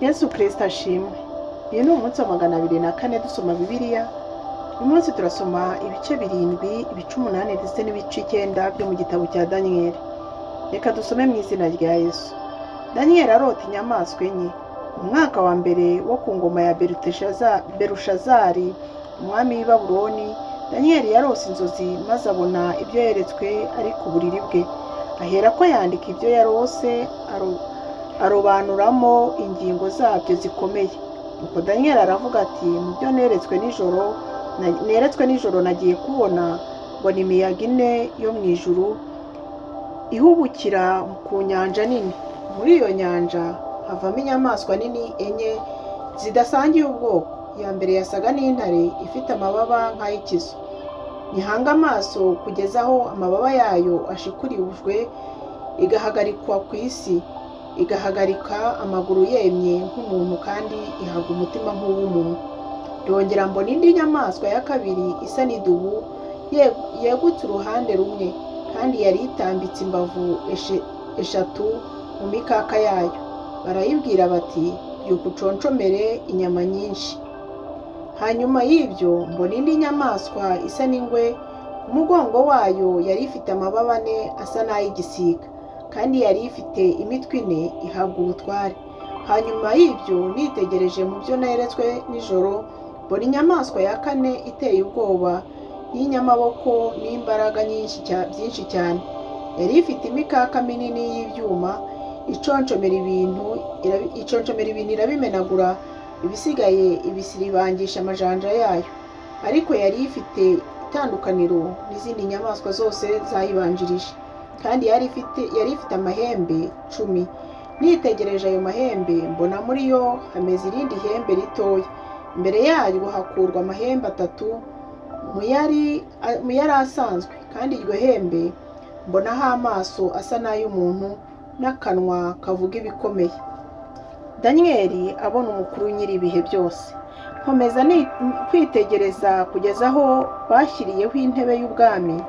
Yesu Kristo ashimwe. Uyu ni umunsi wa 204 dusoma Bibiliya. Uyu munsi turasoma ibice 7, ibice 8 ndetse n'ibice 9 byo mu gitabo cya Daniyeli. Reka dusome mu izina rya Yesu. Daniyeli arota inyamaswa enye. Mu mwaka wa mbere wo ku ngoma ya Berushazari, umwami w'i Babuloni, Daniyeli yarose inzozi maze abona ibyo yeretswe ari ku buriri bwe. Aherako yandika ibyo yarose, arobanuramo ingingo zabyo zikomeye. Nuko Daniyeli aravuga ati: "Mu byo neretswe nijoro, nagiye kubona mbona imiyaga ine yo mu ijuru ihubukira ku nyanja nini. Muri iyo nyanja havamo inyamaswa nini enye zidasangiye ubwoko. Iya mbere yasaga n'intare, ifite amababa nk'ay'ikizu. Nyihanga amaso kugeza aho amababa yayo ashikurijwe, igahagarikwa ku isi, igahagarika amaguru yemye nk'umuntu, kandi ihabwa umutima nk'uw'umuntu. Ndongera mbona indi nyamaswa ya kabiri isa n'idubu yegutse uruhande rumwe, kandi yari itambitse imbavu eshatu mu mikaka yayo. Barayibwira bati: 'Byuka uconshomere inyama nyinshi.' Hanyuma y'ibyo mbona indi nyamaswa isa n'ingwe. Ku mugongo wayo yari ifite amababa ane asa n'ay'igisiga, kandi yari ifite imitwe ine, ihabwa ubutware. Hanyuma y'ibyo nitegereje mu byo neretswe nijoro, mbona inyamaswa ya kane iteye ubwoba, y'inyamaboko n'imbaraga nyinshi, byinshi cyane. Yari ifite imikaka minini y'ibyuma, iconshomera ibintu irabimenagura, ibisigaye ibisiribangisha amajanja yayo. Ariko yari ifite itandukaniro n'izindi nyamaswa zose zayibanjirije, kandi yari ifite amahembe 10. Nitegereje ayo mahembe, mbona muri yo hameze irindi hembe ritoya. Imbere yaryo hakurwa amahembe atatu mu yari asanzwe, kandi iryo hembe mbonaho amaso asa n'ay'umuntu n'akanwa kavuga ibikomeye." Daniyeli abona Umukuru nyiri ibihe byose. Nkomeza kwitegereza kugeza aho bashyiriyeho intebe y'ubwami,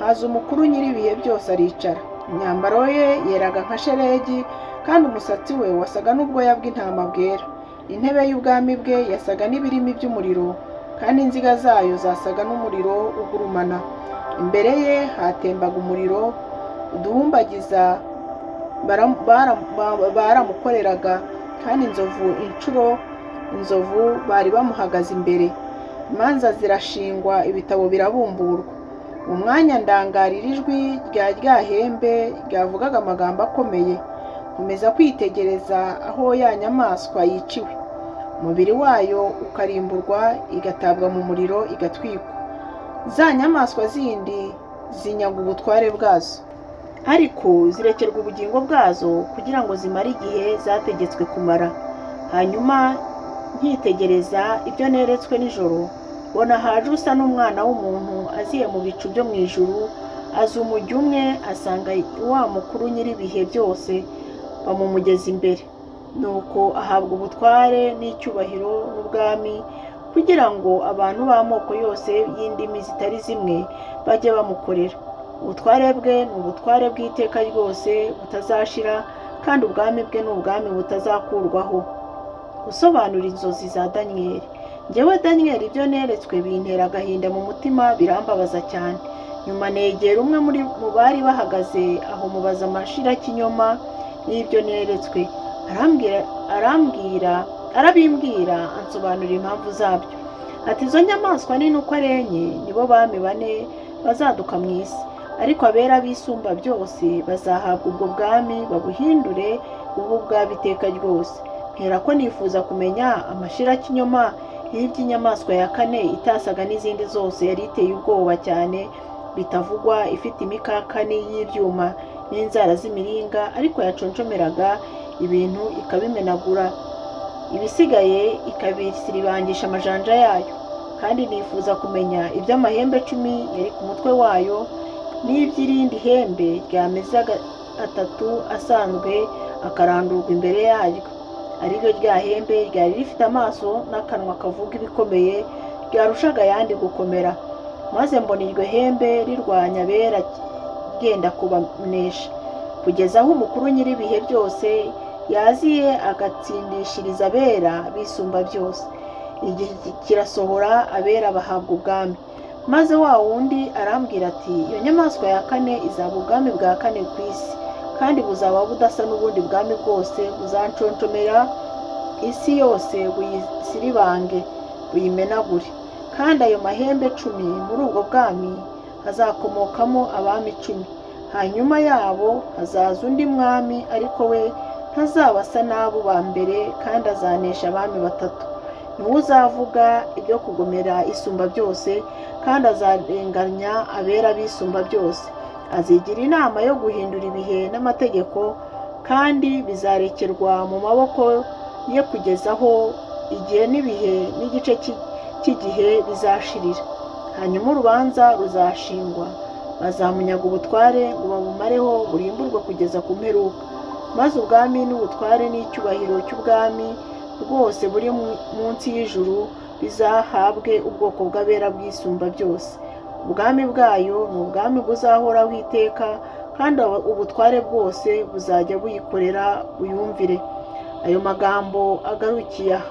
haza Umukuru nyiri ibihe byose aricara. Imyambaro ye yeraga nka shelegi, kandi umusatsi we wasaga n'ubwoya bw'intama bwera. Intebe y'ubwami bwe yasaga n'ibirimi by'umuriro, kandi inziga zayo zasaga n'umuriro ugurumana. Imbere ye hatembaga umuriro uduhumbagiza. Baramukoreraga, kandi inzovu inshuro inzovu bari bamuhagaze imbere. Imanza zirashingwa, ibitabo birabumburwa. Mu mwanya ndangarira ijwi rya rya hembe ryavugaga amagambo akomeye. Nkomeza kwitegereza aho ya nyamaswa yiciwe, umubiri wayo ukarimburwa, igatabwa mu muriro igatwikwa. Za nyamaswa zindi zinyaga ubutware bwazo, ariko zirekerwa ubugingo bwazo kugira ngo zimare igihe zategetswe kumara. Hanyuma nkitegereza ibyo neretswe nijoro, mbona haje usa n'umwana w'umuntu aziye mu bicu byo mu ijuru, aza umujyo umwe asanga wa Mukuru nyir'ibihe byose, bamumugeza imbere. Nuko ahabwa ubutware n'icyubahiro n'ubwami, kugira ngo abantu b'amoko yose y'indimi zitari zimwe bajye bamukorera. Ubutware bwe ni ubutware bw'iteka ryose butazashira, kandi ubwami bwe ni ubwami butazakurwaho. Gusobanura inzozi za Daniyeli. Njyewe Daniyeli, ibyo neretswe bintera agahinda mu mutima, birambabaza cyane. Nyuma negera umwe muri mu bari bahagaze aho, mubaza amashirakinyoma n'ibyo neretswe. Arambwira, arabimbwira, ansobanurira impamvu zabyo, ati: "Izo nyamaswa nini uko ari enye nibo bami bane bazaduka mu isi, ariko abera b'Isumba byose bazahabwa ubwo bwami, babuhindure bube ubwabo iteka ryose." Mperako nifuza kumenya amashirakinyoma y'iby'inyamaswa ya kane itasaga n'izindi zose, yari iteye ubwoba cyane bitavugwa, ifite imikakani y'ibyuma n'inzara z'imiringa, ariko yaconshomeraga ibintu ikabimenagura, ibisigaye ikabisiribangisha amajanja yayo. Kandi nifuza kumenya iby'amahembe 10 yari ku mutwe wayo, n'iby'irindi hembe ryameze atatu asanzwe akarandurwa imbere yaryo, ariryo rya hembe ryari rifite amaso n'akanwa kavuga ibikomeye, ryarushaga ayandi gukomera. Maze mbona iryo hembe rirwanya abera, ryenda kubanesha, kugeza aho Umukuru nyir'ibihe byose Yaziye agatsindishiriza abera bisumba byose. Igihe kirasohora, abera bahabwa ubwami. Maze wa wundi arambwira ati: "Iyo nyamaswa ya kane izaba ubwami bwa kane ku isi, kandi buzaba budasa n'ubundi bwami bwose. Buzanconshomera isi yose, buyisiribange, buyimenagure. Kandi ayo mahembe 10, muri ubwo bwami hazakomokamo abami 10. Hanyuma yabo hazaza undi mwami, ariko we ntazaba asa n'abo ba mbere, kandi azanesha abami batatu. Niwe uzavuga ibyo kugomera Isumba byose, kandi azarenganya abera b'Isumba byose. Azigira inama yo guhindura ibihe n'amategeko, kandi bizarekerwa mu maboko ye kugeza aho igihe n'ibihe n'igice cy'igihe bizashirira. Hanyuma urubanza ruzashingwa, bazamunyaga ubutware ngo babumareho, burimburwe kugeza ku mperuka. Maze ubwami n'ubutware n'icyubahiro cy'ubwami bwose buri munsi y'ijuru bizahabwe ubwoko bw'abera bw'Isumba byose. Ubwami bwayo ni ubwami buzahoraho iteka, kandi ubutware bwose buzajya buyikorera, buyumvire." Ayo magambo agarukiye aha.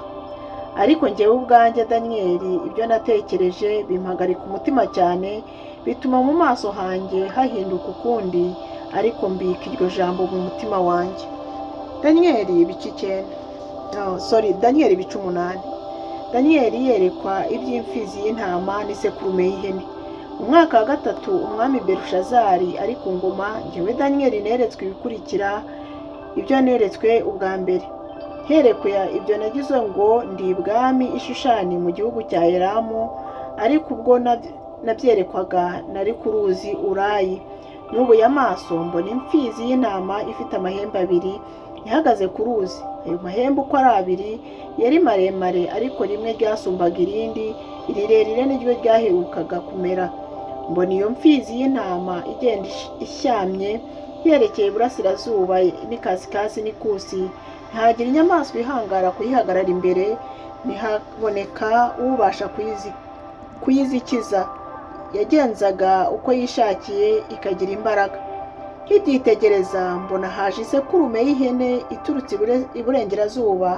Ariko njyewe ubwanjye Daniyeli, ibyo natekereje bimpagarika umutima cyane, bituma mu maso hanjye hahinduka ukundi, ariko mbika iryo jambo mu mutima wanjye. Daniyeli ibice 9, no, sorry, Daniyeli ibice 8. Daniyeli yerekwa iby'imfizi y'intama n'isekurume y'ihene. Mu mwaka wa gatatu umwami Berushazari ari ku ngoma, njyewe Daniyeli neretswe ibikurikira ibyo neretswe ubwa mbere. Herekwe ibyo nagize ngo ndi ibwami i Shushani mu gihugu cya Elamu, ariko ubwo nabyerekwaga nari ku ruzi Urayi. Nubuye amaso mbona imfizi y'intama ifite amahembe abiri ihagaze ku ruzi. Ayo mahembe uko ari abiri yari maremare, ariko rimwe ryasumbaga irindi, irirerire niryo ryaherukaga kumera. Mbona iyo mfizi y'intama igenda ishyamye yerekeye iburasirazuba n'ikasikazi n'ikusi, ntihagira inyamaswa ihangara kuyihagarara imbere, ntihaboneka ubasha kuyizikiza. Yagenzaga uko yishakiye, ikagira imbaraga. Nkibyitegereza mbona haje isekurume y'ihene iturutse iburengerazuba,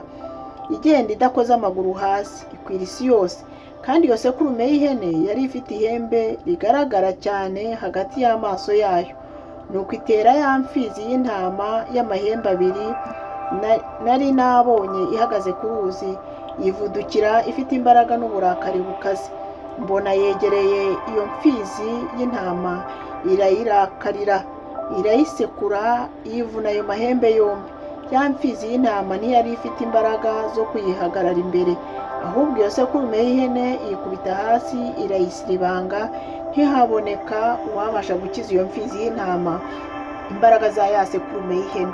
igenda idakoze amaguru hasi, ikwira isi yose. Kandi iyo sekurume y'ihene yari ifite ihembe rigaragara cyane hagati y'amaso yayo. Nuko itera ya mfizi y'intama y'amahembe abiri nari nabonye ihagaze ku ruzi, yivudukira ifite imbaraga n'uburakari bukaze. Mbona yegereye iyo mfizi y'intama, irayirakarira, irayisekura, yivuna ayo mahembe yombi. Ya mfizi y'intama ntiyari ifite imbaraga zo kuyihagarara imbere, ahubwo iyo sekurume y'ihene yikubita hasi, irayisiribanga, ntihaboneka uwabasha gukiza iyo mfizi y'intama imbaraga za ya sekurume y'ihene.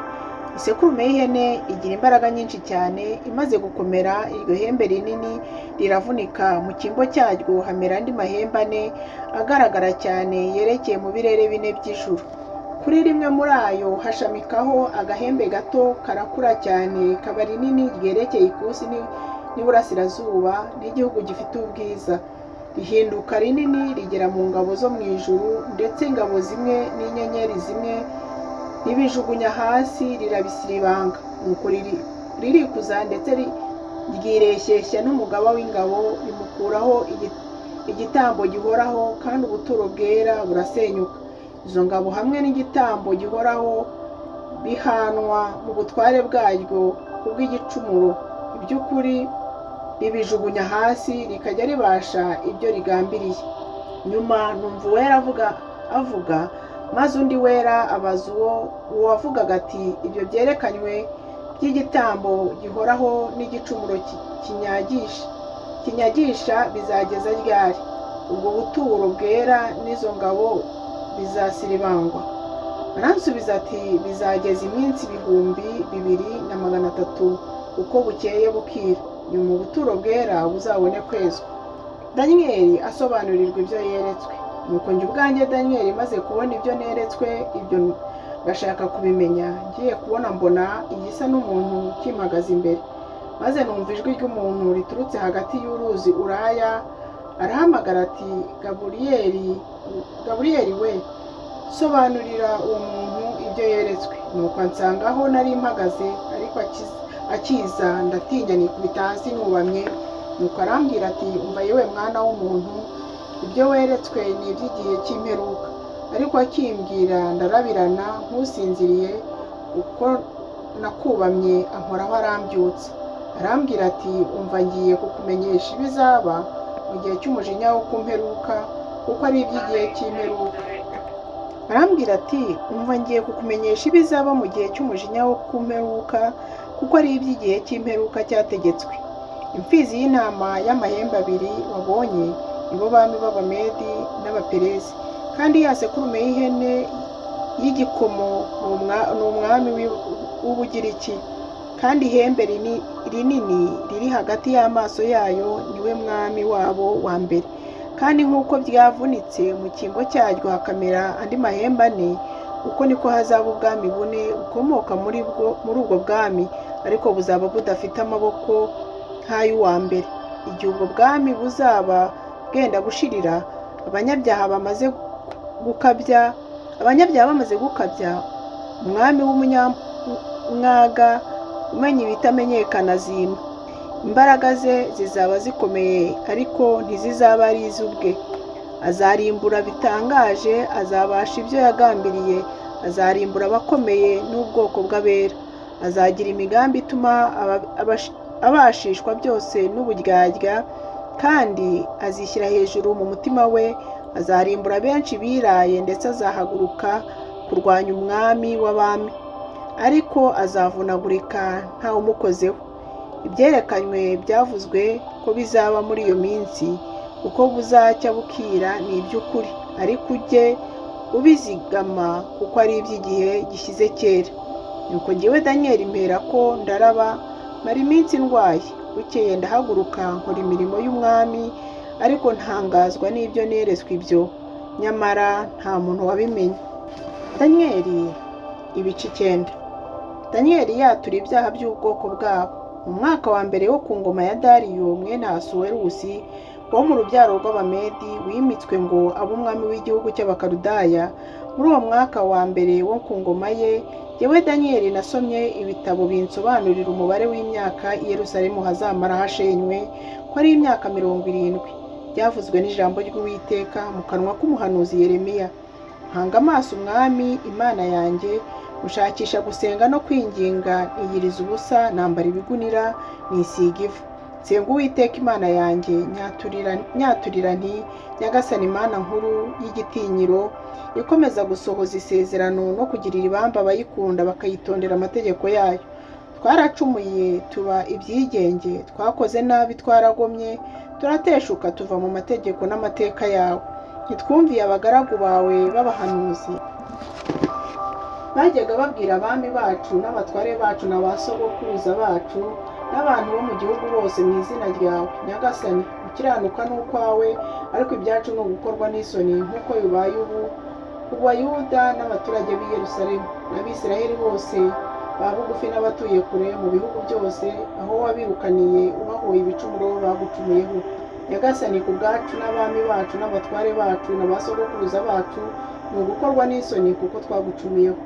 Isekurume y'ihene igira imbaraga nyinshi cyane. Imaze gukomera, iryo hembe rinini riravunika, mu cyimbo cyaryo hamera andi mahembe ane agaragara cyane yerekeye mu birere bine by'ijuru. Kuri rimwe muri ayo hashamikaho agahembe gato, karakura cyane, kaba rinini, ryerekeye ikusi n'iburasirazuba n'igihugu gifite ubwiza. Rihinduka rinini, rigera mu ngabo zo mu ijuru, ndetse ingabo zimwe n'inyenyeri zimwe ribijugunya hasi, rirabisiribanga. Nuko ririkuza, ndetse ryireshyeshya n'umugaba w'ingabo, rimukuraho igitambo gihoraho, kandi ubuturo bwera burasenyuka. Izo ngabo hamwe n'igitambo gihoraho bihanwa mu butware bwaryo kubw'igicumuro. Iby'ukuri ribijugunya hasi, rikajya ribasha ibyo rigambiriye. Nyuma numva uwera avuga, maze undi wera abaza uwo wavugaga ati: "Ibyo byerekanywe by'igitambo gihoraho n'igicumuro kinyagisha bizageza ryari? Ubwo buturo bwera n'izo ngabo bizasiribangwa?" Aransubiza ati: "Bizageza iminsi 2300, uko bukeye bukira. Nyuma ubuturo bwera buzabone kwezwa." Daniyeli asobanurirwa ibyo yeretswe. Nuko njye ubwanjye Daniyeli, maze kubona ibyo neretswe, ibyo ngashaka kubimenya, ngiye kubona mbona igisa n'umuntu kimpagaze imbere. Maze numva ijwi ry'umuntu riturutse hagati y'uruzi Uraya, arahamagara ati: "Gaburiyeli, Gaburiyeli we, sobanurira uwo muntu ibyo yeretswe." Nuko ansanga aho nari mpagaze, ariko akiza ndatinya, nikubita hasi nubamye. Nuko arambwira ati: "Umva yewe mwana w'umuntu, ibyo weretswe ni iby'igihe cy'imperuka." Ariko akimbwira ndarabirana nk'usinziriye, uko nakubamye ankoraho arambyutsa. Arambwira ati: "Umva, ngiye kukumenyesha ibizaba mu gihe cy'umujinya wo ku mperuka, kuko ari iby'igihe cy'imperuka." Arambwira ati: "Umva, ngiye kukumenyesha ibizaba mu gihe cy'umujinya wo ku mperuka, kuko ari iby'igihe cy'imperuka cyategetswe. Imfizi y'intama y'amahembe abiri wabonye nibo bami b'Abamedi n'Abaperesi, kandi ya sekurume y'ihene y'igikomo ni umwami w'Ubugiriki, kandi ihembe rinini riri hagati y'amaso yayo niwe mwami wabo wa mbere. Kandi nk'uko ryavunitse, mu cyimbo cyaryo hakamera andi mahembe ane, uko niko hazaba ubwami bune bukomoka muri ubwo bwami, ariko buzaba budafite amaboko nk'ay'uwa mbere. Igihe ubwo bwami buzaba bwenda gushirira, abanyabyaha bamaze gukabya, umwami w'umunyamwaga umenya ibitamenyekana azima. Imbaraga ze zizaba zikomeye, ariko ntizizaba ari iz'ubwe. Azarimbura bitangaje, azabasha ibyo yagambiriye, azarimbura abakomeye n'ubwoko bw'abera. Azagira imigambi ituma abashishwa byose n'uburyarya, kandi azishyira hejuru mu mutima we. Azarimbura benshi biraye, ndetse azahaguruka kurwanya Umwami w'abami, ariko azavunagurika ntawe umukozeho. Ibyerekanywe byavuzwe ko bizaba muri iyo minsi, uko buzacya bukira, ni iby'ukuri, ariko ujye ubizigama kuko ari iby'igihe gishyize kera." Nuko njyewe Daniyeli mperako ndaraba, mara iminsi ndwaye. Bukeye ndahaguruka nkora imirimo y'umwami, ariko ntangazwa n'ibyo neretswe ibyo, nyamara nta muntu wabimenye. Daniyeli ibice 9. Daniyeli yatura ibyaha by'ubwoko bwabo. Mu mwaka wa mbere wo ku ngoma ya Dariyo mwene Ahasuwerusi wo mu rubyaro rw'Abamedi, wimitswe ngo abe umwami w'igihugu cy'Abakaludaya, muri uwo mwaka wa mbere wo ku ngoma ye, jyewe Daniyeli nasomye ibitabo binsobanurira umubare w'imyaka i Yerusalemu hazamara hashenywe, ko ari imyaka 70, byavuzwe n'ijambo ry'Uwiteka mu kanwa k'umuhanuzi Yeremiya. Mpanga amaso Umwami Imana yanjye, mushakisha gusenga no kwinginga, niyiriza ubusa, nambara ibigunira, nisiga ivu. Nsenga Uwiteka Imana yanjye, nyaturira nti: "Nyagasani Imana nkuru y'igitinyiro, ikomeza gusohoza isezerano no kugirira ibambe abayikunda bakayitondera amategeko yayo, twaracumuye tuba ibyigenge, twakoze nabi, twaragomye, turateshuka tuva mu mategeko n'amateka yawe. Ntitwumviye abagaragu bawe b'abahanuzi bajyaga babwira abami bacu n'abatware bacu na ba sogokuruza bacu n'abantu bo mu gihugu bose mu izina ryawe. Nyagasani, gukiranuka ni ukwawe, ariko ibyacu ni ugukorwa n'isoni nk'uko bibaye ubu ku Bayuda n'abaturage b'i Yerusalemu n'Abisiraheli bose ba bugufi n'abatuye kure mu bihugu byose aho wabirukaniye ubahoye ibicumuro bagucumuyeho. Nyagasani, ku bwacu n'abami bacu n'abatware bacu na ba sogokuruza bacu ni ugukorwa n'isoni kuko twagucumuyeho.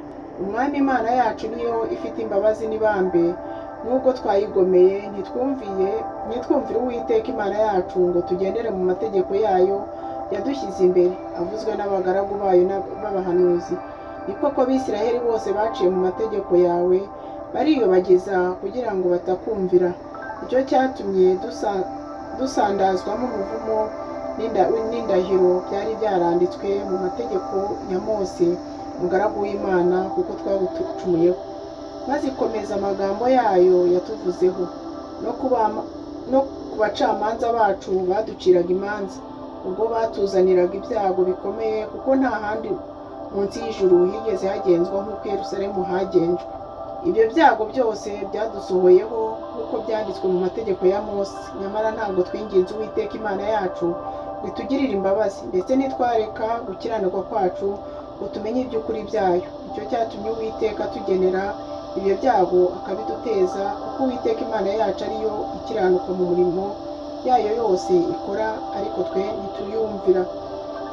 Umwami Imana yacu niyo ifite imbabazi n'ibambe, nubwo twayigomeye ntitwumvire Uwiteka Imana yacu ngo tugendere mu mategeko yayo yadushyize imbere, avuzwe n'abagaragu bayo b'abahanuzi. Ni koko Abisiraheli bose baciye mu mategeko yawe, bariyobagiza kugira ngo batakumvira. Nicyo cyatumye dusandazwamo umuvumo n'indahiro byari byaranditswe mu mategeko ya Mose umugaragu w'Imana, kuko twagucumuyeho." Maze ikomeza amagambo yayo yatuvuzeho no ku bacamanza bacu baduciraga imanza, ubwo batuzaniraga ibyago bikomeye, kuko nta handi munsi y'ijuru higeze hagenzwa nk'uko Yerusalemu hagenjwe. Ibyo byago byose byadusohoyeho nk'uko byanditswe mu mategeko ya Mose, nyamara ntabwo twinginze Uwiteka Imana yacu ngo itugirire imbabazi, ndetse ntitwareka gukiranuka kwacu ngo tumenye iby'ukuri byayo. Nicyo cyatumye Uwiteka atugenera ibyo byago akabiduteza, kuko Uwiteka Imana yacu ariyo ikiranuka mu murimo yayo yose ikora, ariko twe ntituyumvira.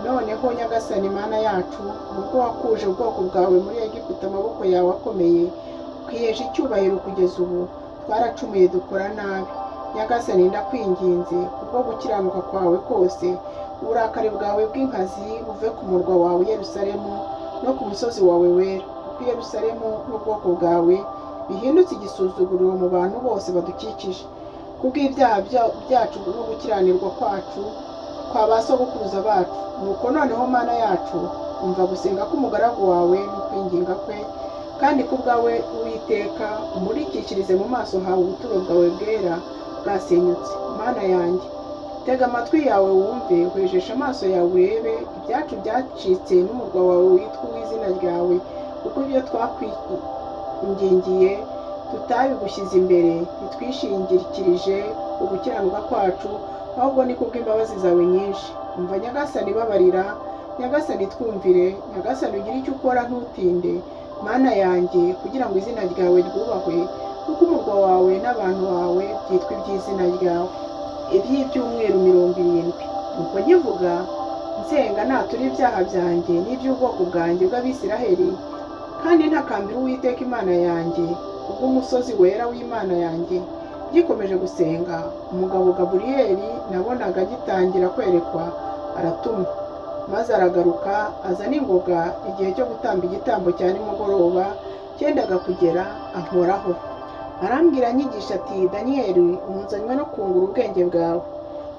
Noneho Nyagasani Mana yacu, ubwo wakuje ubwoko bwawe muri Egiputa amaboko yawe akomeye, ukihesha icyubahiro kugeza ubu, twaracumuye dukora nabi. Nyagasani, ndakwinginze, kubwo gukiranuka kwawe kose, uburakari bwawe bw'inkazi buve ku murwa wawe Yerusalemu no ku musozi wawe wera, kuko Yerusalemu n'ubwoko bwawe bihindutse igisuzuguriro mu bantu bose badukikije, kubw'ibyaha byacu no gukiranirwa kwacu kwa ba sogokuruza bacu. Nuko noneho Mana yacu, umva gusenga k'umugaragu wawe no kwinginga kwe, kandi ku bwawe Uwiteka umurikishirize mu maso hawe ubuturo bwawe bwera bwasenyutse. Mana yanjye, tega amatwi yawe wumve, hwejesha amaso yawe urebe ibyacu byacitse n'umurwa wawe witwa uw'izina ryawe, kuko ibyo twakwingingiye tutabigushyize imbere, ntitwishingikirije ugukiranuka kwacu, ahubwo ni kubw'imbabazi zawe nyinshi. Umva Nyagasani, babarira. Nyagasani, twumvire. Nyagasani, ugire icyo ukora ntutinde, Mana yanjye, kugira ngo izina ryawe ryubahwe, kuko umurwa wawe n'abantu bawe byitwa iby'izina ryawe. Iby'ibyumweru 70. Nuko nkivuga nsenga natura ibyaha byanjye n'iby'ubwoko bwanjye bw'Abisiraheli, kandi ntakambira Uwiteka Imana yanjye kubw'umusozi wera w'Imana yanjye, ngikomeje gusenga, umugabo Gaburiyeli nabonaga agitangira kwerekwa aratumwa, maze aragaruka aza n'ingoga igihe cyo gutamba igitambo cya nimugoroba cyendaga kugera, ankoraho arambwira anyigisha ati: "Daniyeli, unzanywe no kungura ubwenge bwawe.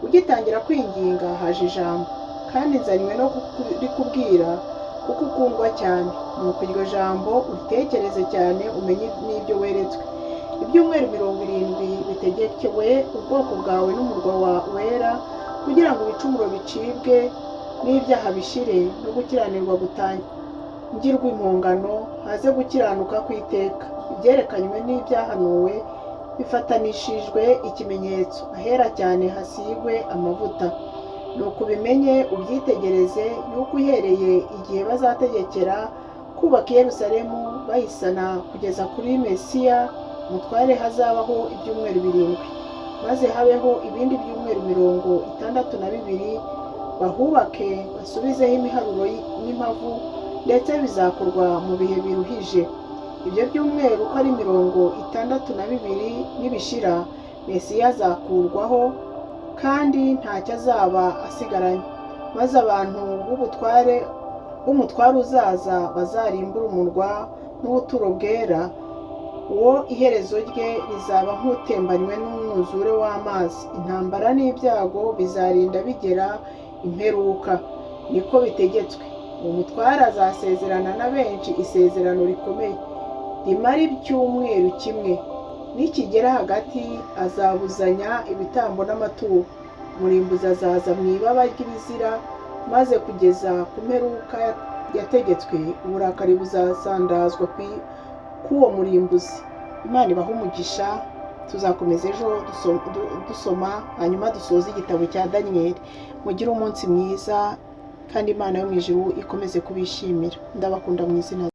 Ugitangira kwinginga haje ijambo, kandi nzanywe no kurikubwira kuko ukundwa cyane. Nuko iryo jambo uritekereze cyane, umenye n'ibyo weretswe. Ibyumweru 70 bitegekewe ubwoko bwawe n'umurwa wera, kugira ngo ibicumuro bicibwe n'ibyaha bishire, no gukiranirwa gutangirwe impongano, haze gukiranuka kw'iteka. Ibyerekanywe n'ibyahanuwe bifatanishijwe ikimenyetso, ahera cyane hasigwe amavuta. Nuko ubimenye ubyitegereze, yuko uhereye igihe bazategekera kubaka i Yerusalemu bayisana kugeza kuri Mesiya umutware hazabaho ibyumweru 7, maze habeho ibindi byumweru 62, bahubake basubizeho imiharuro n'impavu, ndetse bizakorwa mu bihe biruhije. Ibyo byumweru uko ari 62 nibishira, Mesiya azakurwaho kandi ntacyo azaba asigaranye, maze abantu b'ubutware b'umutware uzaza bazarimbura umurwa n'ubuturo bwera. Uwo iherezo rye rizaba nk'utembanywe n'umwuzure w'amazi. Intambara n'ibyago bizarinda bigera imperuka, niko bitegetswe. Uwo mutware azasezerana na benshi isezerano rikomeye rimara icyumweru kimwe. Nikigera hagati azabuzanya ibitambo n'amaturo. Umurimbuzi azaza mu ibaba ry'ibizira, maze kugeza ku mperuka yategetswe uburakari buzasandazwa k'uwo murimbuzi." Imana ibahe umugisha. Tuzakomeza ejo dusoma, hanyuma dusoze igitabo cya Daniyeli. Mugire umunsi mwiza, kandi Imana yo mu ijuru ikomeze kubishimira. Ndabakunda mu izina